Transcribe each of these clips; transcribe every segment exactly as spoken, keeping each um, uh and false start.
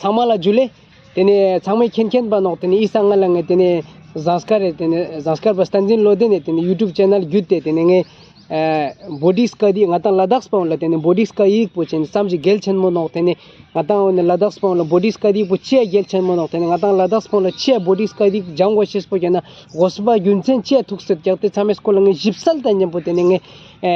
ཚང་མ་ལ་ཇུ་ལེ། ཏེ་ནེ་ཚང་མས་མཁྱེན་མཁྱེན་པ་ནོག། ཏེ་ནེ་ཨི་སང་ང་ལ་ངས་ཏེ་ནེ་ཟངས་དཀར་རེ་ཏེ་ནེ་ཟངས་དཀར་པ་བསྟན་འཛིན་བློ་ལྡན་ནས་ཏེ་ནེ་ཡུ་ཊུབ་ཆེ་ནལ་བརྒྱུད་དེ་ཏེ་ནེ་ངས་ཨ་བོ་ཌི་སྐད་ཡིག་ང་དང་ལ་དྭགས་པ་བོ་ལ་ཏེ་ནེ་བོ་ཌི་སྐད་ཡིག་པོ་ཆེན་ཙམ་ཞིག་གལ་ཆེན་མོ་ནོག། ཏེ་ནེ་ང་དང་འོ་ནེ་ལ་དྭགས་པ་བོ་ལ་བོ་ཌི་སྐད་ཡིག་པོ་ཅི་ཡ་གལ་ཆེན་མོ་ནོག། ཏེ་ནེ་ང་དང་ལ་དྭགས་པ་བོ་ལ་ཅི་ཡ་བོ་ཌི་སྐད་ཡིག་སྦྱང་དགོས་ཤེས་པོ་ཁེ་ན་དགོས་པ་རྒྱུ་མཚན་ཅི་ཡ་ཐུག་སེད་ཀྱག་ཏེ་ཚང་མའི་སྐོར་ལ་ངས་ཞིབ་གསལ་དང་མཉམ་པོ་ཏེ་ནེ་ངས་ཨ་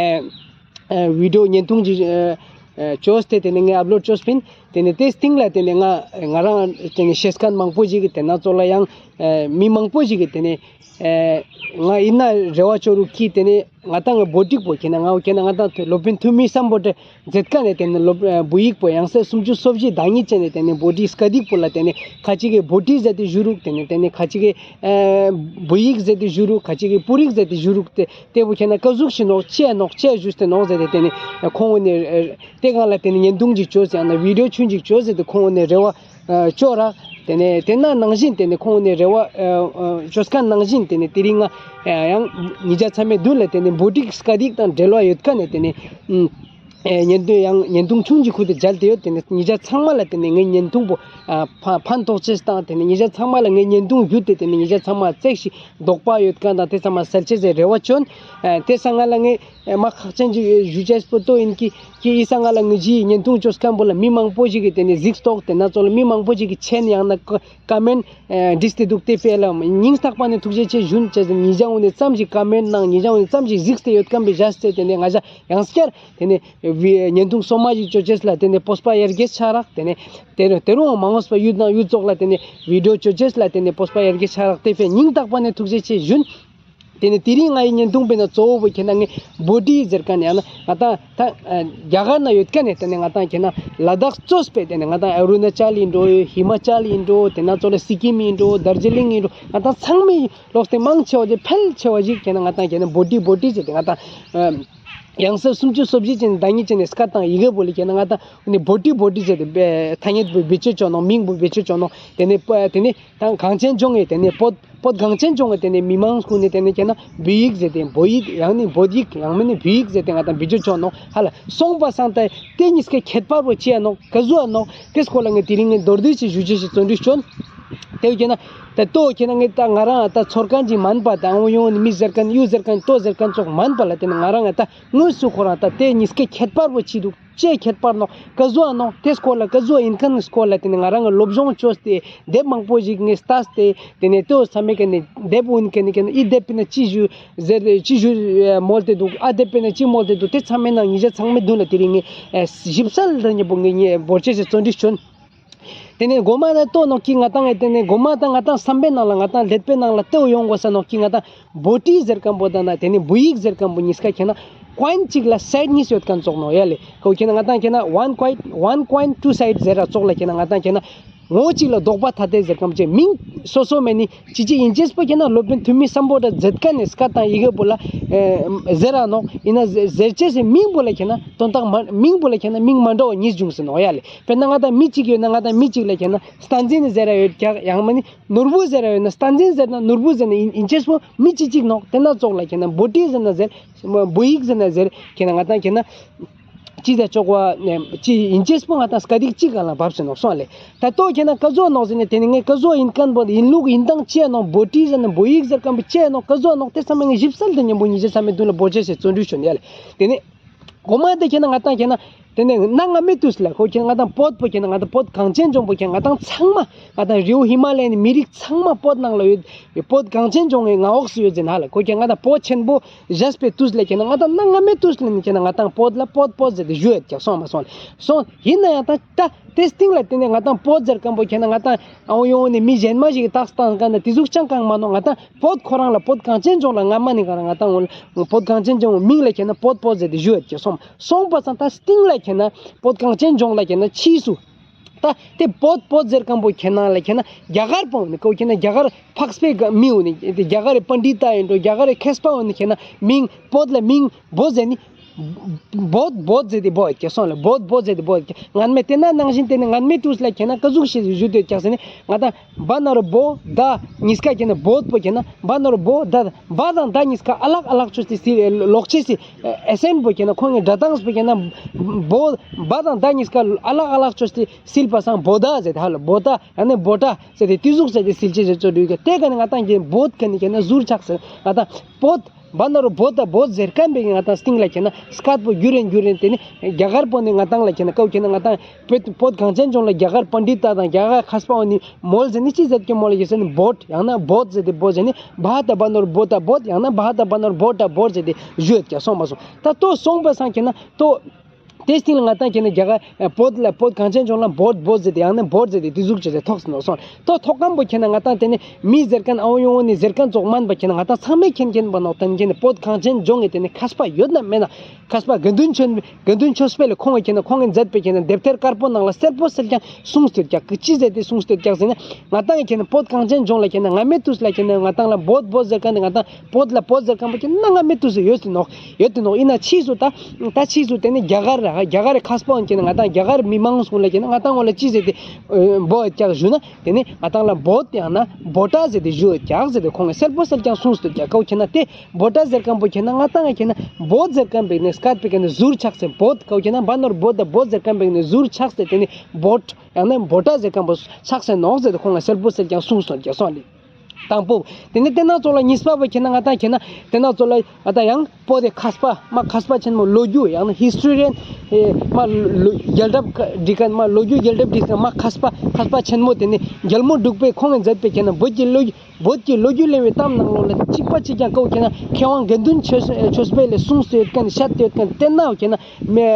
ཨ་བི་ཌི་ཡོ་བརྙན་ཐུང་ཅིག་ཨ་ཨ་བཅོས་ཏེ་ཏེ་ནེ་ངས་ཨབ་ལོཌ་བཅོས་པིན། ཏེ་ནེ་ཏེ་སྟིང་ལ་ཏེ་ནེ་ང་ང་རང་ཏེ་ནེ་ཤེས་མཁན་མང་པོ་ཞིག་གི་ཏེ་ན་ཙོགས་ལ་ཡང་ཨ་མི་མང་པོ་ཞིག་གི་ཏེ་ནེ་ཨ་ང་ཨིན་ན་རེ་བ་ཅོ་རུག་གི་ཏེ་ནེ་ང་དང་ངི་བོ་ཊི་པོ་ཁེ་ན་ང་ཁེ་ན་ང་དང་སློབ་དཔོན་ཐུ་མི་སམ་བྷོ་ཊ་མཛད་མཁན་ནི་ཏེ་ནེ་སློབ་ཨ་བོད་ཡིག་པོ་ཡང་སེ་སུམ་ཅུ་སོ་བཞི་བདག་ཉིད་ཅན་ནི་ཏེ་ནེ་བོ་ཌི་སྐད་ཡིག་པོ་ལ་ཏེ་ནེ་ཁ་ཅིག་གི་བོ་ཌི་ཟེར་ཏེ་ཞུ་རུག། ཏེ་ནེ་ཏེ་ནེ་ཁ་ཅིག་གི་ཨ་བོད་ཡིག་ཟེར་ཏེ་ཞུ་རུག། ཁ་ཅིག་གི་བོད་རིག་ཟེར་ཏེ་ཞུ་རུག། ཏེ་ཏེ་བོ་ཁེ་ན་ཀ་ཟུག་ཞིག་ནོག་ཅི་ཡ་ནོག་ཅི་ཡ་ཞུས་ཏེ་ནོག་ཟེར་ཏེ་ཏེ་ནེ་ཁོང་འོ་ནེ་ཨ་ཏེ་གང་ལ་ཏེ་ནེ་བརྙན་ཐུང་ཅིག་བཅོས་ཡང་ན་བི་ཌི་ཡོ་ཆུང་ཅིག་བཅོས་ཟེར་ཏེ་ཁོང་འོ་ནེ་རེ་བ་ཨ་ཅོ་རག། ཏེ་ནེ་ཏེ་ན་ནང་བཞིན་ཏེ་ནེ་ཁོང་འོ་ནེ་རེ་བ་ཨ་ཨ་ཅོས་མཁན་ནང་བཞིན་ཏེ་ནེ་དེ་རིང་ང་ཨ་ཡང་ཉེ་ཞ་ཚང་མའི་མདུན་ལ་ཏེ་ནེ་བོ་ཌི་སྐད་ཡིག་དང་འབྲེལ་བ་ཡོད་མཁན་ནི་ཏེ་ནེ་ཨ་ཨ་བརྙན་ཐུང་ཡང་བརྙན་ཐུང་ཆུང་ཅིག་ཁུར་ཏེ་མཇལ་ཏེ་ཡོད། ཏེ་ནེ་ཉེ་ཞ་ཚང་མ་ལ་ཏེ་ནེ་ངའི་བརྙན་ཐུང་པོ་ཨ་ཕ་ཕན་ཐོགས་ཅེས་དང་ཏེ་ནེ་ཉེ་ཞ་ཚང་མ་ལ་ངའི་བརྙན་ཐུང་བརྒྱུད་དེ་ཏེ་ནེ་ཉེ་ཞ་ཚང་མ་ཙེག་ཞིག་དོགས་པ་ཡོད་མཁན་དང་ཏེ་ཚང་མ་སེལ་ཅེས་སི་རེ་བ་ཅོ་ཨིན། ཨ་ཏེ་སང་ང་ལ་ངས་ཨ་མ་ཁག་ཅན་ཅིག་ཞུ་ཅེས་པོ་ཏོ་ཨིན་གི་གི་ཨི་སང་ང་ལ་ངའི་བརྙན་ཐུང་ཅོས་མཁན་པོ་ལ་མི་མང་པོ་ཞིག་གི་ཏེ་ནེ་གཟིགས་ཏོག་ཏེ་ན་ཙོགས་ལ་མི་མང་པོ་ཞིག་གི་མཆན་ཡང་ན་ཀ་ཀ་མེན་ཊ་ཨ་བྲིས་ཏེ་འདུག། ཏེ་ཕི་ལ་སྙིང་ཐག་པ་ནེ་ཐུགས་རྗེ་ཆེ་ཞུ་ཅེས་ཉེ་ཞ་འོ་ནེ་ཙམ་ཞིག་ཀ་མེན་ཊ་ནང་ཉེ་ཞ་འོ་ནེ་ཙམ་ཞིག་གཟིགས་ཏེ་ཡོད་མཁན་པོའི་ཞག་སྟེ་ཏེ་ནེ་ང་ཞ་ཡང་སྐྱར་ཏེ་ནེ་བི་བརྙན་ཐུང་སོ་མ་ཞིག་ཅོ་ཅེས་ལ་ཏེ་ནེ་སྤོབས་པ་ཡར་རྒྱས་ཆ་རག། ཏེ་ནེ་ཏེ་རུ་ཏེ་རུ་མ་ངོས་པ་ཡུལ་ནང་ཡུལ་ཙོགས་ལ་ཏེ་ནེ་བི་ཌི་ཡོ་ཅོ་ཅེས་ལ་ཏེ་ནེ་སྤོབས་པ་ཡར་རྒྱས་ཆ་རག། ཏེ་ཕི་སྙིང་ཐག་པ་ནེ་ཐུགས་རྗེ་ཆེ་ཞུ། ཏེ་ནེ་དེ་རིང་ངའི་བརྙན་ཐུང་པོའི་ནང་གཙོ་བོ་བོ་ཁེ་ན་ངས་བོ་ཌི་ཟེར་མཁན་ཡང་ན་ང་དང་ད་ཨ་རྒྱ་གར་ན་ཡོད་མཁན་ནི་ཏེ་ནེ་ང་དང་ཁེ་ན་ལ་དྭགས་གཙོས་པའི་ཏེ་ནེ་ང་དང་ཨ་རུ་ན་ཅལ་ཨིན་འགྲོ་ཧི་མ་ཅལ་ཨིན་འགྲོ་ཏེ་ན་ཙོགས་ལ་སི་ཀིམ་ཨིན་འགྲོ་དར་ཇི་ལིང་ཨིན་འགྲོ་ང་དང་ཚང་མའི་ལོག་སྟེ་མང་ཆེ་བ་ཅིག་ཕལ་ཆེ་བ་ཅིག་ཁེ་ན་ང་དང་ཁེ་ན་བོ་ཌི་བོ་ཌི་ཟེར་ཏེ་ང་དང་ཨ་ཡང་སེ་སུམ་ཅུ་སོ་བཞི་ཅན་བདག་ཉིད་ཅན་ནི་སྐད་དང་ཡི་གེ་བོ་ལ་ཁེ་ན་ང་དང་འོ་ནེ་བོ་ཌི་བོ་ཌི་ཟེར་ཏེ་ཐ་སྙད་པོ་བེད་སྤྱོད་ཅོ་ནོག། མིང་པོ་བེད་སྤྱོད་ཅོ་ནོག། ཏེ་ནེ་ཏེ་ནེ་ད་གངས་ཅན་ལྗོངས་ཀྱི་ཏེ་ནེ་བོད་བོད་གངས་ཅན་ལྗོངས་ཀྱི་ཏེ་ནེ་མི་མང་ཀུན་ནི་ཏེ་ནེ་ཁེ་ན་བོད་ཡིག་ཟེར་ཏེ་བོད་ཡིག་ཡང་ན་བོད་ཡིག་ཡང་མིན་ན་བོད་ཡིག་ཟེར་ཏེ་ང་དང་བེད་སྤྱོད་ཅོ་ནོག་ཧ་ལ། སོང་པ་སང་ད་ཏེ་གཉིས་ཀའི་ཁྱད་པར་པོ་ཅི་ཡ་ནོག་ཀ་ཟུག་ཡ་ནོག་ཏེ་སྐོར་ལ་ངས་དེ་རིང་ངས་མདོར་བསྡུས་ཤིག་ཞུ་ཅེས་ཤིག་བརྩོན་འགྲུས་ཅོ་ཨིན། ཏེ་ཁེ་ན་ད་ཏོ་ཁེ་ན་ངས་ད་ང་རང་ད་ཚོར་མཁན་ཅིག་མན་པ་ད་འོ་ཡོང་ནི་མི་ཟེར་མཁན་ཡུལ་ཟེར་མཁན་ཏོ་ཟེར་མཁན་ཙོགས་མན་པ་ལ་ཏེ་ནེ་ང་རང་ང་ད་དངོས་སུ་ཁོ་རང་ད་ཏེ་གཉིས་ཀའི་ཁྱད་པར་པོ་ཅི་འདུག་ཅི་ཁྱད་པར་ནོག་ཀ་ཟུག་ཨ་ནོག་ཏེ་སྐོར་ལ་ཀ་ཟུག་ཨིན་མཁན་སྐོར་ལ་ཏེ་ནེ་ང་རང་ངི་སློབ་སྦྱོང་ཅོས་ཏེ་དེབ་མང་པོ་ཞིག་ངས་ལྟས་ཏེ་ཏེ་ནེ་ཏེ་བོ་ཚང་མའི་ཀ་ནེ་དེབ་འོ་ནེ་ཀ་ནེ་ཀ་ནེ་ཨི་དེབ་པེ་ན་ཅི་ཞུ་ཟེར་ཅི་ཞུ་མོལ་ཏེ་འདུག་ཨ་དེབ་པེ་ན་ཅི་མོལ་ཏེ་འདུག་ཏེ་ཚང་མའི་ནང་ཉེ་ཞ་ཚང་མའི་མདུན་ལ་དེ་རིང་ངས་ཞིབ་གསལ་དང་མཉམ་པོ་ངས་ངས་བོར་ཅེས་སི་བརྩོན་འགྲུས་ཅོ་ཨིན། ཏེ་ནེ་གོ་མ་ད་ཏོ་ནོག་གི་ང་དང་ངི་ཏེ་ནེ་གོ་མ་ད་ང་དང་བསམ་པའི་ནང་ལ་ང་དང་ལེད་པའི་ནང་ལ་ཏེ་བོ་ཡོང་དགོས་ས་ནོག་གི་ང་དང་བོ་ཌི་ཟེར་མཁན་པོ་ད་ན་ཏེ་ནེ་བོད་ཡིག་ཟེར་མཁན་པོ་གཉིས་ཀ་ཁེ་ན་ཀོ་ཡིན་གཅིག་ལ་སའིཌ་གཉིས་ཡོད་མཁན་ཙོགས་ནོག་ཡ་ལེ། ཁོ་ཁེ་ན་ང་དང་ཁེ་ན་one coin, one coin two side ཟེར་ར་ཙོགས་ལ་ཁེ་ན་ང་དང་ཁེ་ན་ངོ་གཅིག་ལ་དོགས་པ་ཐ་དད་ཟེར་མཁན་ཅིག་མིང་སོ་སོ་མེད་ནི་ཅི་ཅི་ཨིན་ཅེས་པོ་ཁེ་ན་སློབ་དཔོན་ཐུ་མི་སམ་བྷོ་ཊ་མཛད་མཁན་ནི་སྐད་དང་ཡི་གེ་པོ་ལ་ཨེ་ཟེར་ར་ནོག། ཨིན་ན་ཟེར་ཟེར་ཅེས་སི་མིང་པོ་ལ་ཁེ་ན་དོན་དག་མ་མིང་པོ་ལ་ཁེ་ན་མིང་མ་འདྲ་བ་གཉིས་བྱུང་སེ་ནོག་ཡ་ལེ། དཔེར་ན་ང་དང་མི་གཅིག་ཡོད་ན་ང་དང་མི་གཅིག་ལ་ཁེ་ན་བསྟན་འཛིན་ཟེར་ར་ཡོད་ཀྱག། ཡང་མ་ནི་ནོར་བུ་ཟེར་ར་ཡོད་ན་བསྟན་འཛིན་ཟེར་ན་ནོར་བུ་ཟེར་ན་ཨིན་ཨིན་ཅེས་པོ་མི་གཅིག་གཅིག་ནོག། ཏེ་ན་ཙོགས་ལ་ཁེ་ན་བོ་ཌི་ཟེར་ན་ཟེར་བོད་ཡིག་ཟེར་ན་ཟེར་ཁེ་ན་ང་དང་ཁེ་ན་ཅི་ཟེར་ཆོག་པ་ཅི་ཨིན་ཅེས་པོ་ང་དང་སྐད་ཡིག་གཅིག་ག་ལ་བབས་སེ་ནོག་སོང་ལེ། ད་ལྟོ་ཁེ་ན་ཀ་ཟུག་ནོག་ཟེར་ནེ་ཏེ་ནེ་ངས་ཀ་ཟུག་ཨིན་མཁན་པོ་ཨིན་ལུགས་ཨིན་སྟངས་ཅི་ཡ་ནོག། བོ་ཌི་ཟེར་ན་བོད་ཡིག་ཟེར་མཁན་པོ་ཅི་ཡ་ནོག་ཀ་ཟུག་ནོག་ཏེ་ཚང་མ་ངས་ཞིབ་གསལ་དང་མཉམ་པོ་ཉེ་ཞ་ཚང་མའི་མདུན་ལ་བོར་ཅེས་སི་བརྩོན་འགྲུས་ཅོ་ཨིན་ཡ་ལེ། ཏེ་ནེ་གོ་མ་ཏེ་ཁེ་ན་ང་དང་ཁེ་ན་ཏེ་ནེ་གནའ་སྔ་མོའི་དུས་ལ་ཁོ་ཁེ་ན་ང་དང་བོད་པོ་ཁེ་ན་ང་དང་བོད་གངས་ཅན་ལྗོངས་པོ་ཁེ་ན་ང་དང་ཚང་མ་ང་དང་རི་བོ་ཧི་མ་ལ་ཡའི་མི་རིགས་ཚང་མ་བོད་ནང་ལ་ཡོད། བོད་གངས་ཅན་ལྗོངས་ཀྱི་མངའ་འོག་སུ་ཡོད་ཟེར་ན་ཧ་ལ་ཁོ་ཁེ་ན་ང་དང་བོད་ཆེན་པོ་བཞག་པའི་དུས་ལ་ཁེ་ན་ང་དང་གནའ་སྔ་མོའི་དུས་ལ་ནི་ཁེ་ན་ང་དང་བོད་ལ་བོད་བོད་ཟེར་ཏེ་ཞུ་ཡོད་ཀྱག་སོང་མ་སོང་ལེ། སོང་ཨིན་ན་ཡང་ད་ད་ཏེ་སྟིང་ལ་ཏེ་ནེ་ང་དང་བོད་ཟེར་མཁན་པོ་ཁེ་ན་ང་དང་ཨ་འོ་ཡོང་ནི་མི་གཞན་མ་ཞིག་གི་རྟགས་སྟངས་ག་ན་ཏེ་ཟུག་ཅང་གང་མ་ནོག། ང་དང་བོད་ཁོ་རང་ལ་བོད་གངས་ཅན་ལྗོངས་ལ་སྔ་མ་ནི་ག་རང་ང་དང་འོ་བོད་གངས་ཅན་ལྗོངས་མིང་ལ་ཁེ་ན་བོད་བོད་ཟེར་ཏེ་ཞུ་ཡོད་ཀྱག་སོང་མ་སོང་པ་སང་ད་སྟིང་ལ་ཁེ་ན་བོད་གངས་ཅན་ལྗོངས་ལ་ཁེ་ན་ཕྱིས་སུ་ད་ཏེ་བོད་བོད་ཟེར་མཁན་པོ་ཁེ་ན་ལ་ཁེ་ན་རྒྱ་གར་པོ་ནི་ཁོ་ཁེ་ན་རྒྱ་གར་འཕགས་པའི་མི་འོ་ནི་རྒྱ་གར་རི་པཎྜི་ཏ་ཨིན་འགྲོ་རྒྱ་གར་རི་མཁས་པ་འོ་ནི་ཁེ་ན་མིང་བོད་ལ་མིང་བོད་ཟེར་ནི། བོད་བོད་ཟེར་ཏེ་བོད་ཀྱག་སོང་ལེ། བོད་བོད་ཟེར་ཏེ་བོད་ཀྱག། ངན་མེད་དེ་ན་ནང་བཞིན་དེ་ནི་ངན་མེད་དུས་ལ་ཁྱེད་ན་ཀ་ཟུག་ཞིག་ཞུ་དོད་ཀྱག་ཟེར་ནི་ང་དང་བ་ན་རོ་བོ་ད་གཉིས་ཀ་ཁྱེད་ན་བོད་པོ་ཁྱེད་ན་བ་ན་རོ་བོ་ད་བ་དང་ད་གཉིས་ཀ་ཨ་ལག་ཨ་ལག་ཅོས་ཏེ་སིལ་ལོག་ཅེས་སི་ཨེ་སེན་པོ་ཁྱེད་ན་ཁོང་གི་སྒྲ་གདངས་པོ་ཁྱེད་ན་བོ་བ་དང་ད་གཉིས་ཀ་ཨ་ལག་ཨ་ལག་ཅོས་ཏེ་སིལ་པ་སང་བོ་ད་ཟེར་ཏེ་ཧ་ལ་བོ་ད་ཡང་ན་བོ་ད་ཟེར་ཏེ་དེ་ཟུག་ཟེར་ཏེ་སིལ་ཅེས་ཟེར་ཙོ་འདུག་ག། དེ་ག་ནི་ང་དང་གི་བོད་ག་ནི་ཁྱེད་ན་ཟུར་ཆག་ཟེར་ང་དང་བོད་བ་ན་རོ་བོ་ད་བོད་ཟེར་མཁན་པའི་ང་དང་སྟེང་ལ་ཁྱེད་ན་སྐད་པོ་འགྱུར་རེ་འགྱུར་རེ་དེ་ནི་རྒྱ་གར་པོ་ནི་ང་དང་ལ་ཁྱེད་ན་ཀའོ་ཁྱེད་ན་ང་དང་བོད་བོད་གངས་ཅན་ལྗོངས་ལ་རྒྱ་གར་པཎྜི་ཏ་དང་རྒྱ་གར་མཁས་པ་འོ་ནི་མོལ་ཟེར་ནི་ཅི་ཟེར་གི་མོལ་ཡོད་ཟེར་ནི་བོད་ཡང་ན་བོད་ཟེར་ཏེ་བོད་ཟེར་ནི་བ་ད་བ་ན་རོ་བོ་ད་བོད་ཡང་ན་བ་ད་བ་ན་རོ་བོ་ད་བོད་ཟེར་ཏེ་ཞུ་ཡོད་ཀྱག་སོང་མ་སོང་། ད་ལྟོ་སོང་པ་སང་ཁྱེད་ན་ལྟོ། དེ་སྟེང་ལ་ང་དང་ཁྱེད་ན་རྒྱ་གར་བོད་ལ་བོད་གངས་ཅན་ལྗོངས་ལ་བོད་བོད་ཟེར་ཏེ་ཡང་ན་བོད་ཟེར་ཏེ་དེ་ཟུག་ཅེས་ཟེར་ཐོག་སོང་ལོ་སོང་། ལྟོ་ཐོག་ཁམ་པོ་ཁྱེད་ན་ང་དང་དེ་ནི་མི་ཟེར་མཁན་ཨ་བོ་ཡོང་བོ་ནི་ཟེར་མཁན་ཙོགས་མན་པ་ཁྱེད་ན་ང་དང་ཚང་མས་མཁྱེན་མཁྱེན་པ་ནོག་ཏན་ཁྱེད་ན་བོད་གངས་ཅན་ལྗོངས་ཀྱི་དེ་ནི་མཁས་པ་ཡོད་ན་མེད་ན། མཁས་པ་དགེ་འདུན་ཆོས་དགེ་འདུན་ཆོས་འཕེལ་ལ་ཁོང་གི་ཁྱེད་ན་ཁོང་གི་མཛད་པའི་ཁྱེད་ན་དེབ་ཐེར་དཀར་པོ་ནང་ལ་གསལ་པོ་གསལ་རྐྱང་གསུངས་ཏེ་ཡོད་ཀྱག་གི། ཅི་ཟེར་ཏེ་གསུངས་ཏེ་ཡོད་ཀྱག་ཟེར་ན་ང་དང་གི་ཁྱེད་ན་བོད་གངས་ཅན་ལྗོངས་ལ་ཁྱེད་ན་ང་མེད་དུས་ལ་ཁྱེད་ན་ང་དང་ལ་བོད་བོད་ཟེར་མཁན་དེ་ང་དང་བོད་ལ་བོད་ཟེར་མཁན་པོ་ཁྱེད་ན་ང་མེད་དུས་སུ་ཡོད་དེ་ནོག་ཡོད་དེ་ནོག། ཡིན་ན་ཕྱིས་སུ་ད་ད་ཕྱིས་སུ་དེ་ནི་རྒྱ་གར་ར་རྒྱ་གར་རི་མཁས་པ་འོན་ཁྱེད་ན་ང་དང་རྒྱ་གར་མི་མང་སོང་ལ་ཁྱེད་ན་ང་དང་འོ་ལ་ཅི་ཟེར་ཏེ་བོད་ཀྱག་ཞུ་ན་དེ་ནི་ང་དང་ལ་བོད་ཡང་ན་བོ་ད་ཟེར་ཏེ་ཞུ་ཡོད་ཀྱག་ཟེར་ཏེ་ཁོང་གི་གསལ་པོ་གསལ་རྐྱང་གསུངས་ཏེ་ཡོད་ཀྱག་ཀའོ་ཁྱེད་ན་དེ། བོ་ད་ཟེར་མཁན་པོ་ཁྱེད་ན་ང་དང་ཁྱེད་ན་བོད་ཟེར་མཁན་པོ་ནི་སྐད་པོ་ཁྱེད་ན་ཟུར་ཆག་སེ་བོད་ཀའོ་ཁྱེད་ན་བ་ན་རོ་བོ་ད་བོད་ཟེར་མཁན་པོ་ནི་ཟུར་ཆག་སེ་དེ་ནི་བོད་ཡང་ན་བོ་ད་ཟེར་མཁན་པོ་ཆག་སེ་ནོག་ཟེར་ཏེ་ཁོང་ལ་གསལ་པོ་གསལ་རྐྱང་གསུངས་སོང་ཀྱག་སོང་ལེ། དང་པོ། དེ་ནི་དེ་ན་ཙོགས་ལ་གཉིས་པ་པོ་ཁྱེད་ན་ང་དང་ཁྱེད་ན་དེ་ན་ཙོགས་ལ་ང་དང་ཡང་བོད་དེ་མཁས་པ་མ་མཁས་པ་ཆེན་མོ་ལོ་རྒྱུས་ཡང་ན་ཧིས་ཊོ་རི་ཡན་མ་ལོ་རྒྱལ་རབས་འབྲི་མཁན་མ་ལོ་རྒྱུས་རྒྱལ་རབས་འབྲི་མཁན་མ་མཁས་པ་མཁས་པ་ཆེན་མོ་དེ་ནི་རྒྱལ་མོ་འབྲུག་པའི་ཁོང་གི་མཛད་པའི་ཁྱེད་ན་བོད་ཀྱི་ལོ་རྒྱུས། བོད་ཀྱི་ལོ་རྒྱུས་གླེང་བའི་གཏམ་ནང་ལོགས་ལ་གཅིག་པ་གཅིག་རྐྱང་ཀའོ་ཁྱེད་ན་མཁས་དབང་དགེ་འདུན་ཆོས་ཆོས་འཕེལ་ལས་གསུངས་ཏེ་ཡོད་མཁན་བཤད་དེ་ཡོད་མཁན་དེ་ན་ཁྱེད་ན་མེ་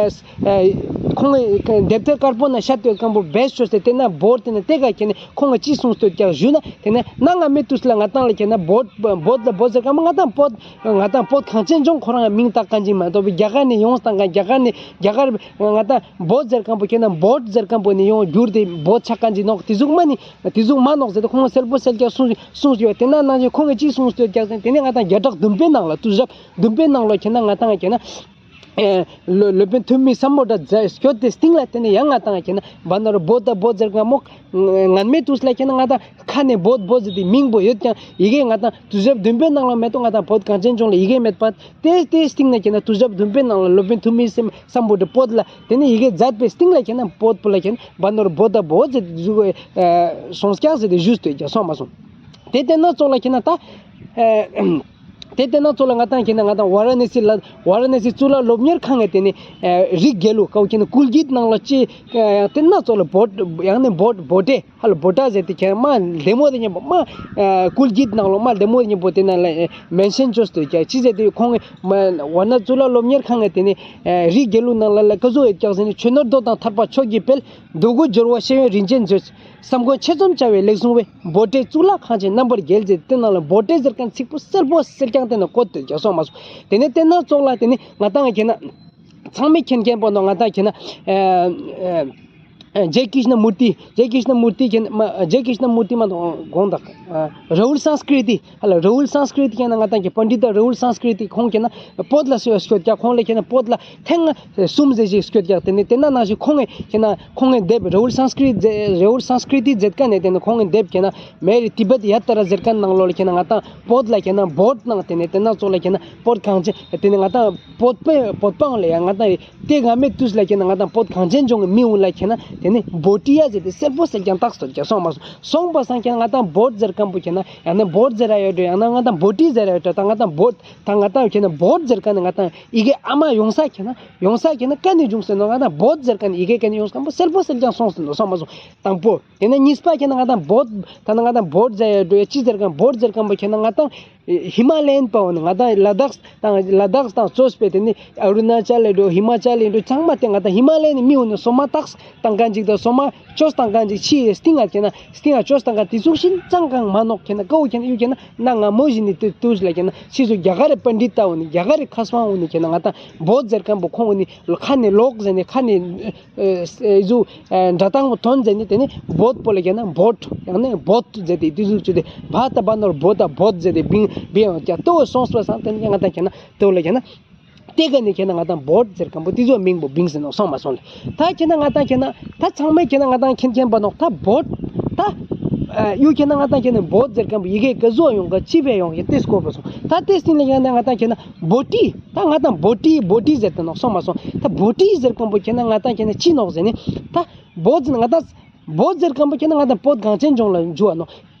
ཁོང་གི་དེབ་ཐེར་དཀར་པོ་ན་བཤད་དེ་ཡོད་མཁན་པོ་བེས་ཆོས་ཏེ་དེ་ན་བོར་དེ་ན་དེ་ག་ཁྱེད་ན་ཁོང་གི་ཅི་གསུངས་ཏེ་ཡོད་ཀྱག་ཞུ་ན་དེ་ན་ན་ང་མེད་དུས་ལ་ང་དང་ལ་ཁྱེད་ན་བོད་བོད་ལ་བོད་ཟེར་མཁན་པོ་ང་དང་བོད་ང་དང་བོད་གངས་ཅན་ལྗོངས་ཁོ་རང་མིང་བཏགས་མཁན་ཅིག་མ་གཏོགས་རྒྱ་གར་ནས་ཡོངས་བཏང་མཁན་རྒྱ་གར་ནས་རྒྱ་གར་ང་དང་བོད་ཟེར་མཁན་པོ་ཁྱེད་ན་བོད་ཟེར་མཁན་པོ་ནས་ཡོང་གྱུར་ཏེ་བོད་ཆགས་མཁན་ཅིག་ནོག་དེ་ཟུག་མ་ནི། དེ་ཟུག་མ་ནོག་ཟེར་ཏེ་ཁོང་གསལ་པོ་གསལ་རྐྱང་གསུངས་གསུངས་ཡོད། དེ་ན་ནང་བཞིན་ཁོང་གིས་ཅི་གསུངས་ཏེ་ཡོད་ཀྱག་ཟེར་ན་དེ་ནས་ང་དང་བརྒྱ་ཕྲག་བདུན་པའི་ནང་ལ་དུས་རབས་བདུན་པའི་ནང་ལོ་ཁྱེད་ན་ང་དང་ཁྱེད་ན་ཨེ་ལོ་སློབ་དཔོན་ཐུ་མི་སམ་བྷོ་ཊ་མཛད་སྐྱོད་དེ་སྟིང་ལ་དེ་ནས་ཡང་ང་དང་ཁྱེད་ན་བ་ན་རོ་བོ་ད་བོད་ཟེར་ག་མོ་ངན་མེད་དུས་ལ་ཁྱེད་ན་ང་དང་ཁ་ནས་བོད་བོད་ཟེར་ཏེ་མིང་པོ་ཡོད་ཀྱང་ཡི་གེ་ང་དང་དུས་རབས་བདུན་པའི་ནང་ལ་མེད་དོ། ང་དང་བོད་གངས་ཅན་ལྗོངས་ལ་ཡི་གེ་མེད་པ། དེ་དེ་སྟིང་ན་ཁྱེད་ན་དུས་རབས་བདུན་པའི་ནང་ལ་སློབ་དཔོན་ཐུ་མི་སམ་བྷོ་ཊ་བོད་ལ་དེ་ནས་ཡི་གེ་མཛད་པའི་སྟིང་ལ་ཁྱེད་ན་བོད་པོ་ལ་ཁྱེད་ན་བ་ན་རོ་བོ་ད་བོད་ཟེར་ཏེ་ཞུ་གི་སོང་ཀྱག་ཟེར་ཏེ་ཞུས་ཏེ་ཡོད་ཀྱག་སོང་མ་སོང་། དེ་དེ་ན་ཙོགས་ལ་ཁྱེད་ན་ད་ཨེ་དེ་དེ་ན་ཙོགས་ལ་ང་དང་ཁྱེད་ན་ང་དང་ཝ་ར་ཎ་སི་ལ་ཝ་ར་ཎ་སི་གཙུག་ལག་སློབ་གཉེར་ཁང་གི་དེ་ནས་ཨེ་རིགས་དགེ་ལུགས་ཀའོ་ཁྱེད་ན་ཀུལ་གིད་ནང་ལ་ཅི་ཡང་དེ་ན་ཙོགས་ལ་བོད་ཡང་ནས་བོད་བོ་ཊེ་ཧ་ལ་བོ་ཊ་ཟེར་ཏེ་ཁྱེད་མ་ལྡེ་མོ་དེ་ཉན་པོ་མ་ཨ་ཀུལ་གིད་ནང་ལོ་མ་ལྡེ་མོ་དེ་ཉན་པོ་དེ་ན་ལ་མེན་ཤན་ཅོས་ཏེ་ཡོད་ཀྱག་ཅི་ཟེར་ཏེ་ཁོང་གི་མ་ཝ་ར་ཎ་གཙུག་ལག་སློབ་གཉེར་ཁང་གི་དེ་ནས་ཨ་རིགས་དགེ་ལུགས་ནང་ལ་ལ་ཀ་ཟུག་ཡོད་ཀྱག་ཟེར་ན་ཆོས་ནོར་མདོ་དང་ཐར་པ་མཆོག་གི་དཔལ། མདོ་དགུ་སྦྱོར་བ་ཤེས་ཡོན་རིན་ཆེན་མཛོད། བསམ་མགོན་ཆེ་ཙམ་བྱ་བའི་ལེགས་གསུང་བའི། བོ་ཊའི་གཙུག་ལག་ཁང་ཆེན་རྣམ་པར་རྒྱལ་ཟེར་དེ་ནང་ལ་བོ་ཊའི་ཟེར་མཁན་ཚིག་པོ་གསལ་པོ་གསལ་རྐྱང་དེ་ན་བཀོད་དེ་ཡོད་ཀྱག་སོང་མ་སོང་། དེ་ནས་དེ་ན་ཙོགས་ལ་དེ་ནས་ང་དང་ཁྱེད་ན་ཚང་མས་མཁྱེན་མཁན་པོ་ནོ་ང་དང་ཁྱེད་ན་ཨ་ཨ་ཨ་ཇེ་ཀྲིཤ་ན་མུར་ཏི། ཇེ་ཀྲིཤ་ན་མུར་ཏི་ཁྱེད་ན་མ་ཇེ་ཀྲིཤ་ན་མུར་ཏི་མ་དགོངས་དག་ཨ་རཱ་ཧུལ་སཾ་སྐྲི་ཏི་ཧ་ལ་རཱ་ཧུལ་སཾ་སྐྲི་ཏི་ཁྱེད་ན་ང་དང་ཁྱེད་པཎྜི་ཏ་རཱ་ཧུལ་སཾ་སྐྲི་ཏི་ཁོང་ཁྱེད་ན་བོད་ལ་སྐྱོད་ཀྱག་ཁོང་ལ་ཁྱེད་ན་བོད་ལ་ཐེངས་གསུམ་ཟེར་ཞིག་སྐྱོད་ཀྱག། དེ་ནས་དེ་ན་ནང་བཞིན་ཁོང་གི་ཁྱེད་ན་ཁོང་གི་དེབ་རཱ་ཧུལ་སཾ་སྐྲི་ཏི་རཱ་ཧུལ་སཾ་སྐྲི་ཏི་ཟེར་མཁན་ནས་དེ་ནས་ཁོང་གི་དེབ་ཁྱེད་ན་མེ་རི་ཏི་བེད་ཡ་ཏྲ་ཟེར་མཁན་ནང་ལོགས་ལ་ཁྱེད་ན་ང་དང་བོད་ལ་ཁྱེད་ན་བོད་ནང་དེ་ནས་དེ་ན་ཙོགས་ལ་ཁྱེད་ན་བོད་གངས་ཅན་དེ་ནས་ང་དང་བོད་པའི་བོད་པའང་ལ་ཡང་ང་དང་དེ་སྔ་མའི་དུས་ལ་ཁྱེད་ན་ང་དང་བོད་གངས་ཅན་ལྗོངས་ཀྱི་མི་འུ་ལ་ཁྱེད་ན་དེ་ནས་བོ་ཊི་ཡ་ཟེར་ཏེ་གསལ་པོ་གསལ་རྐྱང་བཏགས་སོང་ཀྱག་སོང་མ་སོང་། སོང་པ་སང་ཁྱེད་ན་ང་དང་བོད་ཟེར་མཁན་པོ་ཁྱེད་ན་ཡང་ན་བོད་ཟེར་ར་ཡོད་འགྲོ། ཡང་ན་ང་དང་བོ་ཊི་ཟེར་ར་ཡོད་འགྲོ། ད་ང་དང་བོད་ད་ང་དང་ཁྱེད་ན་བོད་ཟེར་མཁན་ནི་ང་དང་ཡི་གེ་ཨ་མ་ཡོང་ས་ཁྱེད་ན་ཡོང་ས་ཁྱེད་ན་ཀ་ནས་བྱུང་ཟེར་ནོ། ང་དང་བོད་ཟེར་མཁན་ནི་ཡི་གེ་ཀ་ནས་ཡོང་ས་མཁན་པོ་གསལ་པོ་གསལ་རྐྱང་སོང་ཟེར་ནོ། སོང་མ་སོང་། དང་པོ། དེ་ནས་གཉིས་པ་ཁྱེད་ན་ང་དང་བོད་ད་ན་ང་དང་བོད་ཟེར་ཡོད་འགྲོ་ཡ་ཅི་ཟེར་མཁན་བོད་ཟེར་མཁན་པོ་ཁྱེད་ན་ང་དང་ཧི་མ་ལ་ཡན་པ་འོ་ནི་ང་དང་ལ་དྭགས་དང་ལ་དྭགས་དང་གཙོས་པའི་དེ་ནི་ཨ་རུ་ན་ཅལ་ལ་འགྲོ་ཧི་མ་ཅལ་ལ་འགྲོ་ཚང་མ་དེ་ང་དང་ཧི་མ་ལ་ཡན་ནི་མི་འོ་ནི་སོ་མ་ཏགས་བཏང་མཁན་ཅིག་དང་སོ་མ་ཅོས་བཏང་མཁན་ཅིག་ཕྱི་ཡི་སྟེང་ང་ཁྱེད་ན་སྟེང་ང་ཅོས་བཏང་མཁན་དེ་ཚུགས་ཤིན་ཅང་གང་མ་ནོག། ཁྱེད་ན་ཀའོ་ཁྱེད་ན་ཡུ་ཁྱེད་ན་ན་ང་མོ་བཞིན་ནི་དུས་དུས་ལ་ཁྱེད་ན་ཕྱིས་སུ་རྒྱ་གར་རི་པཎྜི་ཏ་འོ་ནི་རྒྱ་གར་རི་མཁས་དབང་འོ་ནི་ཁྱེད་ན་ང་དང་བོད་ཟེར་མཁན་པོ་ཁོང་འོ་ནི་ཁ་ནས་ལོག་ཟེར་ནི་ཁ་ནས་ཨེ་ཨེ་ཟུ་ཨེ་འདྲ་ཐང་པོ་ཐོན་ཟེར་ནི་དེ་ནི་བོད་པོ་ལ་ཁྱེད་ན་བོད་ཡང་ན་བོད་ཟེར་ཏེ་དུས་ཚོད་ཅུ་དེ་བ་ད་བ་ནོར་བོ་ད་བོད་ཟེར་ཏེ་བིང་བིང་ཡང་ཀྱ་ཏོ་སོང་སོང་སང་དེ་ནི་ང་དང་ཁྱེད་ན་ཏོ་ལ་ཁྱེད་ན། ཏེ་ག་ནེ་ཁྱེད་ན་ང་ཏང་བོད་ཟེར་ཁན་པོ་ཏེ་ཟུག་མིང་པོ་བིངས་ཏེ་ནོག་སོང་མ་སོང་ལེ། ད་ཁྱེད་ན་ང་ཏང་ཁྱེད་ན་ད་ཚང་མས་ཁྱེད་ན་ང་ཏང་མཁྱེན་མཁྱེན་པ་ནོག་ད་བོད་ད་ཨ་ཡུལ་ཁྱེད་ན་ང་ཏང་ཁྱེད་ན་བོད་ཟེར་ཁན་པོ་ཡི་གེ་ག་ཟུག་ཡོང་ག་ཅི་བས་ཡོང་ག་ཏེ་སྐོར་པོ་སོང་། ད་ཏེ་སྟིང་ལ་ཁྱེད་ན་ང་ཏང་ཁྱེད་ན་བོ་ཊི་ད་ང་ཏང་བོ་ཊི་བོ་ཊི་ཟེར་ཏེ་ནོག་སོང་མ་སོང་། ད་བོ་ཊི་ཟེར་ཁན་པོ་ཁྱེད་ན་ང་ཏང་ཁྱེད་ན་ཅི་ནོག་ཟེར་ནི་ད་བོད་ཟེར་ན་ང་ཏང་བོད་ཟེར་ཁན་པོ་ཁྱེད་ན་ང་ཏང་བོད་གངས་ཅན་ལྗོངས་ལ་འཇུ་བ་ནོག།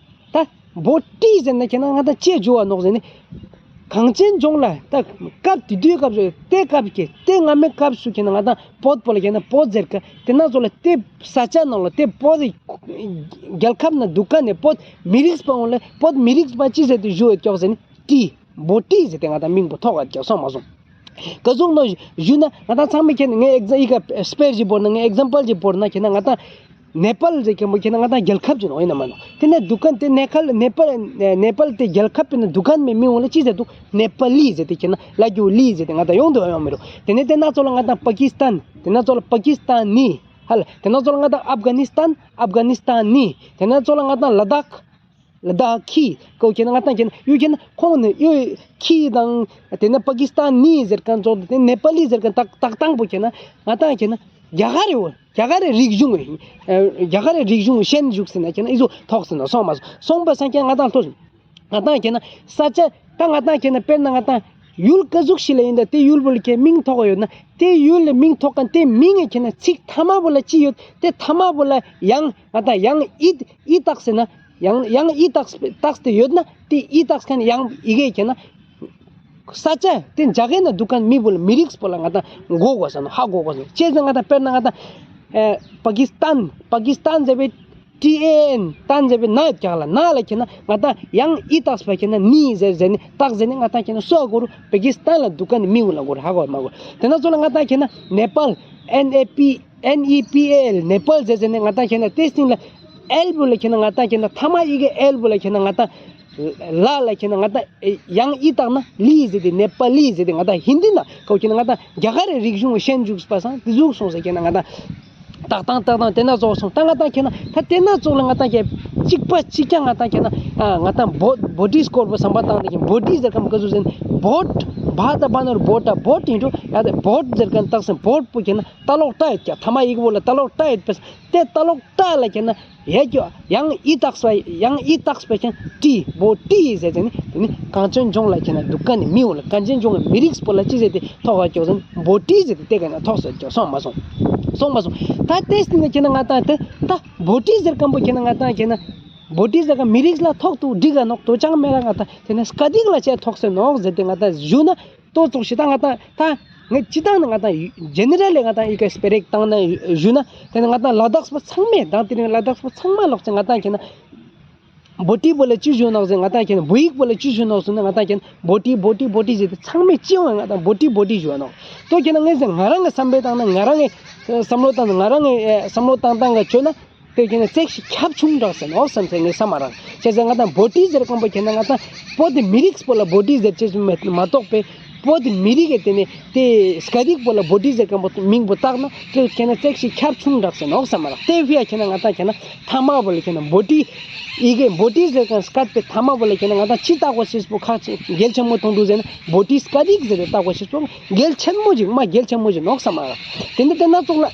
ད་བོ་ཊི་ཟེར་ན་ཁྱེད་ན་ང་ཏང་ཅི་འཇུ་བ་ནོག་ཟེར་ནི། གངས་ཅན་ལྗོངས་ལ་ད་སྐབས་དེ་དུས་སྐབས་སུ་ཏེ་སྐབས་ཀྱི་ཏེ་སྔ་མའི་སྐབས་སུ་ཁྱེད་ན་ང་ཏང་བོད་པོ་ལ་ཁྱེད་ན་བོད་ཟེར་ཁན་ཏེ་ན་ཚོ་ལ་ཏེ་ས་ཆ་ནང་ལ་ཏེ་བོད་རྒྱལ་ཁབ་ན་དུག་ཁན་ནི་བོད་མི་རིགས་པ་འོ་ལ་བོད་མི་རིགས་པ་ཅི་ཟེར་ཏེ་འཇུ་བ་ཀྱོག་ཟེར་ནི་ཊི། བོ་ཊི་ཟེར་ཏེ་ང་ཏང་མིང་པོ་ཐོགས་ཀ་ཀྱག་སོང་མ་སོང་། ག་ཟུག་ནོག་ཞུ་ན་ང་ཏང་ཚང་མས་ཁྱེད་ན་ངས་ཨེག་ཛམ་ཡི་གེ་སྤེར་ཞིག་བོར་ན་ངས་ཨེག་ཛམ་པལ་ཞིག་བོར་ན་ཁྱེད་ན་ང་ཏང་ནེ་པཱལ་ཟེར་ཁན་པོ་ཁྱེད་ན་ང་ཏང་རྒྱལ་ཁབ་ཅིག་ནོག་ཨིན་ན་མ་ནོག། ཏེ་ནེ་དུག་ཁན་ཏེ་ནེ་ཁལ་ནེ་པཱལ་ནེ་པཱལ་ཏེ་རྒྱལ་ཁབ་པེ་ན་དུག་ཁན་མི་མི་འོ་ལ་ཅི་ཟེར་དུག་ནེ་པཱ་ལི་ཟེར་ཏེ་ཁྱེད་ན་ལ་རྒྱུ་ལི་ཟེར་ཏེ་ང་ཏང་ཡོང་དུག་ཡོང་མི་རུག། ཏེ་ནེ་ཏེ་ན་ཚོ་ལ་ང་ཏང་པ་ཀི་སི་ཐན་ཏེ་ན་ཚོ་ལ་པ་ཀི་སི་ཐན་ནི་ཧ་ལ་ཏེ་ན་ཚོ་ལ་ང་ཏང་ཨབ་གྷ་ནི་སི་ཐན་ཨབ་གྷ་ནི་སི་ཐན་ནི་ཏེ་ན་ཚོ་ལ་ང་ཏང་ལ་དྭགས་ལ་དྭགས་ཁི་ཀོ་ཁྱེད་ན་ང་ཏང་ཁྱེད་ན་ཡུལ་ཁྱེད་ན་ཁོང་ནི་ཡུལ་ཁི་དང་ཏེ་ནེ་པ་ཀི་སི་ཐན་ནི་ཟེར་ཁན་ཚོ་ཏེ་ནེ་པཱ་ལི་ཟེར་ཁན་ཏག་ཏག་ཏང་པོ་ཁྱེད་ན་ང་ཏང་ཁྱེད་ན་རྒྱ་གར་རི་བོ་རྒྱ་གར་རི་རིག་གཞུང་རྒྱ་གར་རི་རིག་གཞུང་ཤན་ཞུགས་ཟེར་ན་ཁྱེད་ན་ཨི་ཟུག་ཐོགས་ཟེར་ན་སོང་མ་སོང་པ་སང་ཁྱེད་ན་ང་ཏང་ཐོགས་ང་ཏང་ཁྱེད་ན་ས་ཆ་ད་ང་ཏང་ཁྱེད་ན་དཔེར་ན་ང་ཏང་ཡུལ་ག་ཟུག་ཞིག་ལ་ཡིན་ད་ཏེ་ཡུལ་བོ་ལ་ཁྱེད་མིང་ཐོགས་ཡོད་ན་ཏེ་ཡུལ་ལ་མིང་ཐོགས་ཁན་ཏེ་མིང་ངི་ཁྱེད་ན་ཚིག་ཐ་མ་བོ་ལ་ཅི་ཡོད་ཏེ་ཐ་མ་བོ་ལ་ཡང་ང་ཏང་ཡང་ཨི་ཨི་ཏགས་ཟེར་ན་ཡང་ཡང་ཨི་ཏགས་ཏགས་ཏེ་ཡོད་ན་ཏེ་ཨི་ཏགས་ཁན་ཡང་ཡི་གེ་ཁྱེད་ན་ས་ཆ་ཏེ་རྒྱ་གར་ན་དུག་ཁན་མི་བོ་ལ་མི་རིགས་པོ་ལ་ང་ཏང་གོ་གོས་ས་ནོག་ཧ་གོ་གོས་ས་ནོག། ཅི་ཟེར་ང་ཏང་དཔེར་ན་ང་ཏང་ཨེ་པ་ཀི་སི་ཐན་པ་ཀི་སི་ཐན་ཟེར་བའི་ཊི་ཨེ་ཨེན་ཐན་ཟེར་བའི་ན་ཡོད་ཀྱག་ལ་ན་ལ་ཁྱེད་ན་ང་ཏང་ཡང་ཨི་ཏགས་པ་ཁྱེད་ན་ནི་ཟེར་ཟེར་ནི་ཏགས་ཟེར་ནི་ང་ཏང་ཁྱེད་ན་སུའ་གོ་རུག་པ་ཀི་སི་ཐན་ལ་དུག་ཁན་མི་བོ་ལ་གོ་རུག་ཧ་གོ་མ་གོ། ཏེ་ན་ཚོ་ལ་ང་ཏང་ཁྱེད་ན་ནེ་པཱལ་ཨེན་ཨེ་པི་ཨེན་ཨི་པི་ཨེ་ཨེལ་ནེ་པཱལ་ཟེར་ཟེར་ནི་ང་ཏང་ཁྱེད་ན་ཏེ་སྟིང་ལ་ཨེལ་བོ་ལ་ཁྱེད་ན་ང་ཏང་ཁྱེད་ན་ཐ་མ་ཡི་གེ་ཨེལ་བོ་ལ་ཁྱེད་ན་ང་ཏང་ལ་ལ་ཁྱེད་ན་ང་ཏང་ཡང་ཨི་ཏགས་ན་ལི་ཟེར་ཏེ་ནེ་པཱ་ལི་ཟེར་ཏེ་ང་ཏང་ཧིན་དི་ན་ཀོ་ཁྱེད་ན་ང་ཏང་རྒྱ་གར་རི་རིག་གཞུང་ཤན་ཞུགས་པ་སང་ཏེ་ཟུག་སོང་ཟེར་ཁྱེད་ན་ང་ཏང་ཏག་ཏང་ཏག་ཏང་ཏེ་ན་ཙོགས་སོང་། ད་ང་ཏང་ཁྱེད་ན་ད་ཏེ་ན་ཙོགས་ལ་ང་ཏང་ཁྱེད་ཅིག་པ་ཅིག་ཀྱང་ང་ཏང་ཁྱེད་ན་ང་ཏང་བོ་བོ་ཊི་སྐོར་པོ་སམ་པ་ཏང་ཏེ་ཁྱེད་བོ་ཊི་ཟེར་ཁན་པོ་ག་ཟུག་ཟེར་ན་བོད་བ་ད་བ་ན་རུ་བོ་ད་བོད་ཨིན་འགྲོ། ཡ་ཏེ་བོད་ཟེར་ཁན་ཏགས་སེ་བོད་པོ་ཁྱེད་ན་ཏ་ལོག་ཏ་ཡོད་ཀྱག། ཐ་མ་ཡི་གེ་བོ་ལ་ཏ་ལོག་ཏ་ཡོད་པས། ཏེ་ཏ་ལོག་ཏ་ལ་ཁྱེད་ན་ཡ་ཀྱོ་ཡང་ཨི་ཏགས་པ་ཡང་ཨི་ཏགས་པ་ཁྱེད་ན་ཊི་བོ་ཊི་ཟེར་ཏེ་ནི་ཏེ་ནི་གངས་ཅན་ལྗོངས་ལ་ཁྱེད་ན་དུག་ཁན་ནི་མི་བོ་ལ་གངས་ཅན་ལྗོངས་ཀྱི་མི་རིགས་པོ་ལ་ཅི་ཟེར་ཏེ་ཐོགས་ཀྱག་ཟེར་ན་བོ་ཊི་ཟེར་ཏེ་ཏེ་ག་ན་ཐོགས་ཟེར་ཀྱག། སོང་མ་སོང་། སོང་མ་སོང་། ད་ཏེ་སྟིང་ནེ་ཁྱེད་ན་ང་ཏང་ཏེ་ད་བོ་ཊི་ཟེར་ཁན་པོ་ཁྱེད་ན་ང་ཏང་ཁྱེད་ན་བོ་ཊི་ཟེར་ཁན་མི་རིགས་ལ་ཐོགས་ཏུ་འགྲིག་ག་ནོག་ཏོ་ཅང་མེད་ལ་ང་ཏང་ཏེ་ནི་སྐད་ཡིག་ལ་ཅི་ཐོགས་སེ་ནོག་ཟེར་ཏེ་ང་ཏང་ཞུ་ན། ཏོ་ཙོགས་ཤིག་ད་ང་ཏང་ད་ངས་སྤྱིར་བཏང་ནི་ང་ཏང་ཇེ་ནེ་རལ་ལི་ང་ཏང་ཡི་གེ་སྤེ་ར་ཞིག་བཏང་ན་ཞུ་ན། ཏེ་ནི་ང་ཏང་ལ་དྭགས་པ་ཚང་མས་དང་དེ་རིང་ལ་དྭགས་པ་ཚང་མ་ལོག་ཅིག་ང་ཏང་ཁྱེད་ན་བོ་ཊི་བོ་ལ་ཅི་ཞུ་ནོག་ཟེར་ང་ཏང་ཁྱེད་ན་བོད་ཡིག་བོ་ལ་ཅི་ཞུ་ནོག་ཟེར་ན་ང་ཏང་ཁྱེད་ན་བོ་ཊི་བོ་ཊི་བོ་ཊི་ཟེར་ཏེ་ཚང་མས་ཅི་ཡོང་ང་ཏང་བོ་ཊི་བོ་ཊི་ཞུ་ནོག། ཏོ་ཁྱེད་ན་ངས་ཟེར་ང་རང་གི་བསམ་པའི་སྟེང་ན་ང་རང་གི་བསམ་བློ་བཏང་ན་ང་རང་གི་བསམ་བློ་བཏང་སྟངས་ཀ་བཅོས་ན། དེ་ཁྱེད་ན་ཙེག་ཞིག་ཁྱབ་ཆུང་དྲགས་ཟེར་ནོག་བསམ་སེ་ངས་བསམ་མ་རག། ཅི་ཟེར་ང་ཏང་བོ་ཊི་ཟེར་ཁན་པོ་ཁྱེད་ན་ང་ཏང་བོད་དི་མི་རིགས་པོ་ལ་བོ་ཊི་ཟེར་ཅེས་མ་གཏོགས་པའི་བོད་དི་མི་རིགས་ཀྱི་ཏེ་ནེ་ཏེ་སྐད་ཡིག་པོ་ལ་བོ་ཊི་ཟེར་ཁན་པོ་མིང་པོ་བཏགས་ན་ཏེ་ཁྱེད་ན་ཙེག་ཞིག་ཁྱབ་ཆུང་དྲགས་ཟེར་ནོག་བསམ་མ་རག། ཏེ་ཕི་ཡ་ཁྱེད་ན་ང་ཏང་ཁྱེད་ན་ཐ་མ་བོ་ལ་ཁྱེད་ན་བོ་ཊི་ཡི་གེ་བོ་ཊི་ཟེར་ཁན་སྐད་པའི་ཐ་མ་བོ་ལ་ཁྱེད་ན་ང་ཏང་ཅི་བཏགས་པ་ཤེས་པོ་ཁག་ཅིག་གལ་ཆེན་མོ་མཐོང་འདུག་ཟེར་ན་བོ་ཊི་སྐད་ཡིག་ཟེར་ཏེ་བཏགས་པ་ཤེས་པོ་གལ་ཆེན་མོ་ཞིག་མ་གལ་ཆེན་མོ་ཞིག་ནོག་བསམ་མ་རག། ཏེ་ནེ་ཏེ་ན་ཙོགས་ལ།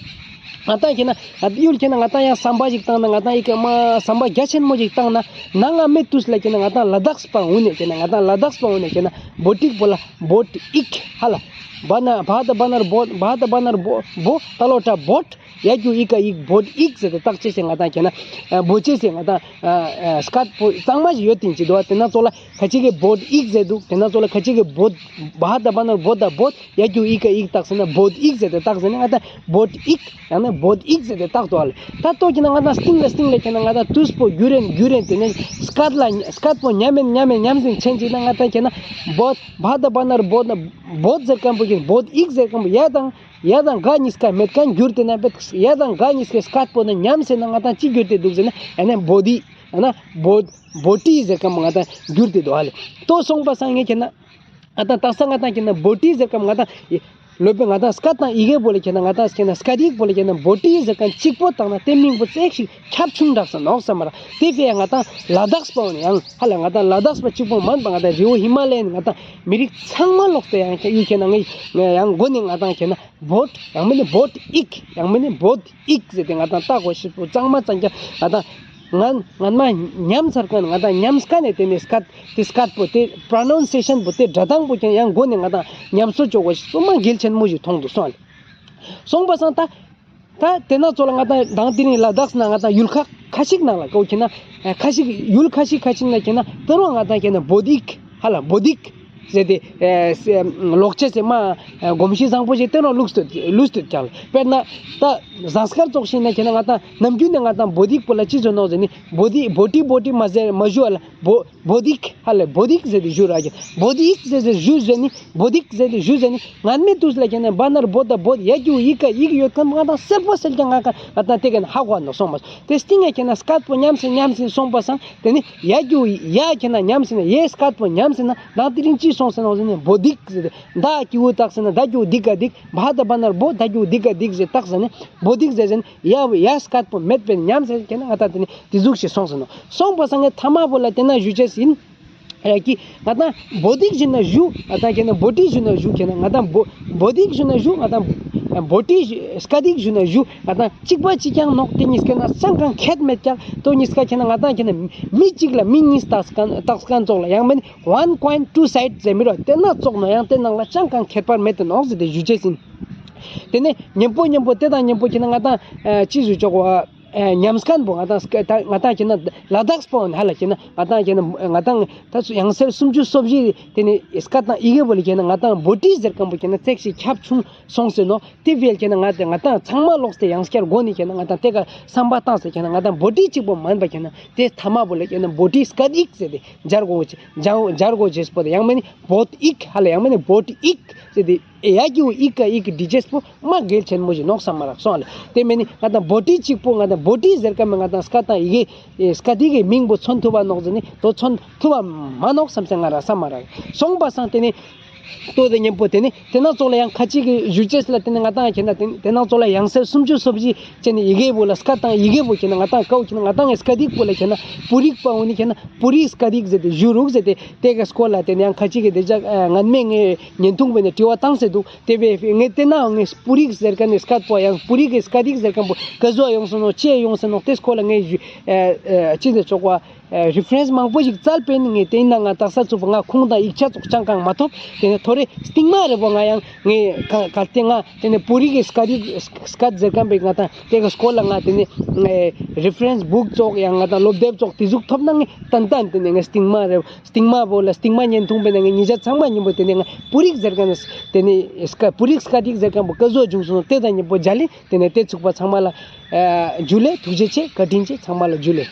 ང་ཏང་ཁྱེད་ན་ང་ཡུལ་ཁྱེད་ན་ང་ཏང་ཡང་བསམ་པ་ཞིག་བཏང་ན་ང་ཏང་ཡི་གེ་མ་བསམ་པ་རྒྱ་ཆེན་མོ་ཞིག་བཏང་ན་ནང་ང་མེད་དུས་ལ་ཁྱེད་ན་ང་ཏང་ལ་དྭགས་པ་འོ་ནེ་ཁྱེད་ན་ང་ཏང་ལ་དྭགས་པ་འོ་ནེ་ཁྱེད་ན་བོ་ཊི་བོ་ལ་བོད་ཡིག་ཧ་ལ་བ་ན་བ་ད་བ་ན་རུ་བོ་བ་ད་བ་ན་རུ་བོ་བོ་ཏ་ལོ་ཏ་བོད་ཡ་གྱུ་ཡི་ག་ཡིག་བོད་ཡིག་ཟེར་ཏེ་བཏགས་ཅེས་སེ་ང་ཏང་ཁྱེད་ན་བོ་ཅེས་སེ་ང་ཏང་སྐད་པོ་གཙང་མ་ཞིག་ཡོད་དེ་ཅི་འདུག་བ། ཏེ་ན་ཙོགས་ལ་ཁ་ཅིག་གི་བོད་ཡིག་ཟེར་འདུག། ཏེ་ན་ཙོགས་ལ་ཁ་ཅིག་གི་བོད་བ་ད་བ་ན་རུ་བོ་ད་བོད། ཡ་གྱུ་ཡི་ག་ཡིག་བཏགས་ཟེར་ན་བོད་ཡིག་ཟེར་ཏེ་བཏགས་ཟེར་ན་ང་ཏང་བོད་ཡིག་ཡང་ན་བོད་ཡིག་ཟེར་ཏེ་བཏགས་འདུག་ཨ་ལེ། ད་ལྟོ་ཁྱེད་ན་ང་ཏང་སྟིང་ལ་སྟིང་ལ་ཁྱེད་ན་ང་ཏང་དུས་པོ་འགྱུར་རེན་འགྱུར་རེན་ཏེ་ནེ་སྐད་ལ་སྐད་པོ་ཉམས་མེན་ཉམས་མེན་ཉམས་ཟིན་ཆེན་ཅིག་ན་ང་ཏང་ཁྱེད་ན་བོད་བ་ད་བ་ན་རུ་བོད་ན་བོད་ཟེར་ཁན་པོ་ཁྱེད་བོད་ཡིག་ཟེར་ཁན་པོ་ཡ་དང་ཡ་དང་ག་གཉིས་ཀ་མེད་ཁན་འགྱུར་ཏེ་ན་བེད་ཡ་དང་ག་གཉིས་ཀའི་སྐད་པོ་ན་ཉམས་ཟིན་ན་ང་ཏང་ཅི་འགྱུར་ཏེ་འདུག་ཟེར་ན་ཡ་ན་བོ་ཊི་ཡ་ན་བོ་བོ་ཊི་ཟེར་ཁན་པོ་ང་ཏང་འགྱུར་ཏེ་འདུག་ཨ་ལེ། ལྟོས་སོང་པ་སང་ངས་ཁྱེད་ན། ང་ཏང་དག་ས་ང་ཏང་ཁྱེད་ན་བོ་ཊི་ཟེར་ཁན་ང་ཏང་ ལོ་པའི་ང་དང་སྐད་དང་ཡི་གེ་བོ་ལ་ཁྱེད་ན་ང་དང་ཁྱེད་ན་སྐད་ཡིག་བོ་ལ་ཁྱེད་ན་བོ་ཊི་ཟེར་མཁན་གཅིག་པོ་བཏང་ན་དེ་མིང་པོ་ཙེག་ཞིག་ཁྱབ་ཆུང་དྲགས་ས་ནོག་བསམ་མ་རག། དེ་ཕི་ཡ་ང་དང་ལ་དྭགས་པ་འོ་ནི་ཡང་ཧ་ལ་ང་དང་ལ་དྭགས་པ་གཅིག་པོ་མན་པ་ང་དང་རི་བོ་ཧི་མ་ལ་ཡའི་ང་དང་མི་རིགས་ཚང་མ་ལོགས་ཏེ་ཡང་ཁྱེད་ཡུལ་ཁྱེད་ན་ངའི་ཡང་མགོ་ནས་ང་དང་ཁྱེད་ན་བོད་ཡང་མིན་ནི་བོད་ཡིག་ཡང་མིན་ནི་བོད་ཡིག་ཟེར་ཏེ་ང་དང་ལྟ་དགོས་ཤེས་པོ་གཙང་མ་གཙང་རྐྱང་ང་དང་ང་ང་མ་ཉམས་ཚར་མཁན་ང་དང་ཉམས་མཁན་ནས་དེ་ནས་སྐད་དེ་སྐད་པོ་དེ་པྲོ་ནན་སི་ཨེ་ཤན་པོ་དེ་སྒྲ་གདངས་པོ་ཀྱང་ཡང་མགོ་ནས་ང་དང་ཉམས་གསོ་བཅོ་དགོས་ཤེས་པོ་མ་གལ་ཆེན་མོ་ཞིག་མཐོང་འདུག་སོང་ལེ། སོང་པ་སང་ད་ད་དེ་ན་ཚོ་ལ་ང་དང་དང་དེ་རིང་ལ་དྭགས་ན་ང་དང་ཡུལ་ཁག་ཁ་ཤིག་ནང་ལ་ཀོ་ཁྱེད་ན་ཁ་ཤིག་ཡུལ་ཁ་ཤིག་ཁ་ཤིག་ན་ཁྱེད་ན་དེ་རུ་ང་དང་ཁྱེད་ན་བོད་ཡིག་ཧ་ལ་བོད་ཡིག་ཟེར་ཏེ་ཨེ་ཨེ་ལོག་ཅེས་ཟེར་མ་ཨེ་གོམས་གཤིས་བཟང་པོ་ཞིག་དེ་རུ་ལུགས་སུ་ལུགས་སུ་ཀྱང་དཔེར་ན་ད་ཟངས་དཀར་ཙོགས་ཤིག་ན་ཁྱེད་ན་ང་དང་ནམ་རྒྱུན་ནས་ང་དང་བོད་ཡིག་པོ་ལ་ཅི་བཟོ་ནོག་ཟེར་ནི་བོད་ཡིག་བོ་ཊི་བོ་ཊི་མ་ཟེར་མ་ཞུ་བ་ལ་བོ་བོད་ཡིག་ཧ་ལ་བོད་ཡིག་ཟེར་ཏེ་ཞུ་ར་གི་བོད་ཡིག་ཟེར་ཏེ་ཞུ་ཟེར་ནི་བོད་ཡིག་ཟེར་ཏེ་ཞུ་ཟེར་ནི་ངན་མེད་དུས་ལ་ཁྱེད་ན་བ་ན་རོ་བོ་ད་བོད་ཡ་གི་གུ་ཡི་ག་ཡིག་ཡོད་མཁན་ང་དང་སེར་པོ་སེར་ཀྱང་ང་དང་ང་དང་དེ་ག་ན་ཧ་གོ་ནོག་སོང་མ་དེ་སྟིང་ང་ཁྱེད་ན་སྐད་པོ་ཉམས་སེ་ཉམས་སེ་སོང་པ་སང་དེ་ནི་ཡ་གི་གུ་ཡ་ཁྱེད་ན་ཉམས་སེ་ན་ཡའི་སྐད་པོ་ཉམས་སེ་ན་ནང་དེ་རིང་ཅི་སོང་ཟེར་ནོག་ཟེར་ནི་བོད་ཡིག་ཟེར་ཏེ་ད་གི་གུ་བཏགས་ཟེར་ན་ད་གི་གུ་དི་ག་དིག་བ་ད་བ་ན་རོ་བོ་ད་གི་གུ་དི་ག་དིག་ཟེར་བཏགས་ཟེར་ནི་བོད་ཡིག་ཟེར་ཟེར་ནི་ཡ་ཡ་སྐད་པོ་མེད་པའི་ཉམས་སེ་ཁྱེད་ན་ང་དང་དེ་ནི་དེ་ཟུག་ཞིག་སོང་ཟེར་ནོག་སོང་པ་སང་ངས་ཐ་མ་བོ་ལ་དེ་ན་ཞུ་ཅེས་ཡིན། ཡ་གི་ང་དང་བོད་ཡིག་ཞུ་ན་ཞུ་ང་དང་ཁྱེད་ན་བོ་ཊི་ཞུ་ན་ཞུ་ཁྱེད་ན་ང་དང་བོ་བོད་ཡིག་ཞུ་ན་ཞུ་ང་དང་བོ་ཊི་སྐད་ཡིག་ཞུ་ན་ཞུ་ང་དང་གཅིག་པ་གཅིག་རྐྱང་ནོག་དེ་གཉིས་ཀ་ན་ཅང་གང་ཁྱད་མེད་ཀྱང་དོ་གཉིས་ཀ་ཁྱེད་ན་ང་དང་ཁྱེད་ན་མི་གཅིག་ལ་མི་གཉིས་བཏགས་མཁན་བཏགས་མཁན་ཙོགས་ལ་ཡང་མིན་one coin two side ཟེར་མི་རོ་དེ་ན་ཙོགས་ནོག་ཡང་དེ་ནང་ལ་ཅང་གང་ཁྱད་པར་མེད་དེ་ནོག་ཟེར་ཏེ་ཞུ་ཅེས་ཡིན། དེ་ནས་མཉམ་པོ་མཉམ་པོ་དེ་དང་མཉམ་པོ་ཁྱེད་ན་ང་དང་ཅི་ཞུ་ཆོག་བ། ཨེ་ཉམས་མཁན་པོ་ང་དང་སྐད་ད་ང་དང་ཁྱེད་ན་ལ་དྭགས་པོ་ཧ་ལ་ཁྱེད་ན་ང་དང་ཁྱེད་ན་ང་དང་ད་ཚུ་ཡང་སེར་སུམ་ཅུ་སོ་བཞི་དེ་ནི་སྐད་དང་ཡི་གེ་བོ་ལ་ཁྱེད་ན་ང་དང་བོ་ཊི་ཟེར་མཁན་པོ་ཁྱེད་ན་ཙེག་ཞིག་ཁྱབ་ཆུང་སོང་ཟེར་ནོག་དེ་བས་ཁྱེད་ན་ང་དང་ང་དང་ཚང་མ་ལོགས་ཏེ་ཡང་སྐྱར་མགོ་ནས་ཁྱེད་ན་ང་དང་དེ་ག་བསམ་པ་བཏང་ཟེར་ཁྱེད་ན་ང་དང་བོ་ཊི་གཅིག་པོ་མན་པ་ཁྱེད་ན་དེ་ཐ་མ་བོ་ལ་ཁྱེད་ན་བོ་ཊི་སྐད་ཡིག་ཟེར་ཏེ་སྦྱར་དགོས་སྦྱར་དགོས་ཅེས་པོ་དེ་ཡང་མིན་ནི་བོད་ཡིག་ཧ་ལ་ཡང་མིན་ནི་བོད་ཡིག་ཟེར་ཏེ། ཨེ་ཡ་གི་གུ་ཡི་ག་ཡི་ག་འབྲི་ཅེས་པོ་མ་གལ་ཆེན་མོ་ཞིག་ནོག་བསམ་མ་རག་སོང་ལེ། དེ་མེན་ནི་ང་དང་བོ་ཊི་གཅིག་པོ་ང་དང་བོ་ཊི་ཟེར་ཀ་མེ་ང་དང་སྐད་དང་ཡི་གེ་ཨེ་སྐད་ཡི་གེ་མིང་པོ་མཚོན་ཐུབ་པ་ནོག་ཟེར་ནི་དོ་མཚོན་ཐུབ་པ་མ་ནོག་བསམ་སེ་ང་ར་བསམ་མ་རག་སོང་པ་སང་དེ་ནི་ལྟོས་དེ་མཉམ་པོ་དེ་ནི་དེ་ན་ཙོགས་ལ་ཡང་ཁ་ཅིག་གི་ཞུ་ཅེས་ལ་དེ་ནི་ང་དང་ཁྱེད་ན་དེ་ནི་དེ་ན་ཙོགས་ལ་ཡང་སེར་སུམ་ཅུ་སོ་བཞི་ཅེས་ནི་ཡི་གེ་བོ་ལ་སྐད་དང་ཡི་གེ་བོ་ཁྱེད་ན་ང་དང་ཀའོ་ཁྱེད་ན་ང་དང་ངི་སྐད་ཡིག་པོ་ལ་ཁྱེད་ན་པུ་རིག་པ་འོ་ནི་ཁྱེད་ན་པུ་རིག་སྐད་ཡིག་ཟེར་ཏེ་ཞུ་རུག་ཟེར་ཏེ་དེ་ག་སྐོར་ལ་དེ་ནི་ཡང་ཁ་ཅིག་གི་དེ་ཅག་ངན་མེད་ངའི་བརྙན་ཐུང་བོ་ནི་དྲི་བ་བཏང་ཟེར་འདུག་དེ་བས་ངས་དེ་ན་ངས་པུ་རིག་ཟེར་མཁན་ནི་སྐད་པོ་ཡང་པུ་རིག་གི་སྐད་ཡིག་ཟེར་མཁན་པོ་ཀ་ཟུག་ཡོང་སོང་ནོག་ཅི་ཡོང་སོང་ནོག་དེ་སྐོར་ལ་ངས་ཞུ་ཨ་ཨ་ཅི་ཟེར་ཆོག་པ། ཨ་རི་ཕ་རེན་སི་མང་པོ་ཞིག་བཙལ་པས་ནི་ངས་དེ་ན་ང་དག་ས་ཚུགས་པ་ང་ཁུངས་དང་ཡིག་ཆ་ཙོགས་ཅང་གང་མ་ཐོབ། དེ་ནས་ཐོ་རེ་སྟིང་མ་རེ་བོ་ང་ཡང་ངས་ག་གལ་ཏེ་ང་དེ་ནས་པུ་རིག་གི་སྐད་ཡིག་སྐད་ཟེར་མཁན་པའི་ང་དང་དེ་ག་སྐོར་ལ་ང་དེ་ནས་ཨ་རི་ཕ་རེན་སི་བུག་ཙོགས་ཡང་ང་དང་སློབ་དེབ་ཙོགས་དེ་ཟུག་ཐོབ་ན་ངས་ཏན་ཏན་དེ་ནས་ངས་སྟིང་མ་རེ་སྟིང་མ་བོ་ལ་སྟིང་མ་བརྙན་ཐུང་བོ་ནང་ངས་ཉིན་ཞག་ཚང་མ་ཉིན་པོ་དེ་ནས་ང་པུ་རིག་ཟེར་མཁན་དེ་ནས་སྐད་པུ་རིག་སྐད་ཡིག་ཟེར་མཁན་པོ་ཀ་ཟུག་བྱུང་སོང་དེ་དང་ཉིན་པོ་མཇལ་ལེ། དེ་ནས་དེ་ཚུགས་པ་ཚང་མ་ལ་ཨ་ཇུ་ལེ། ཐུགས་རྗེ་ཆེ། བཀའ་དྲིན་ཆེ། ཚང་མ་ལ་ཇུ་ལེ།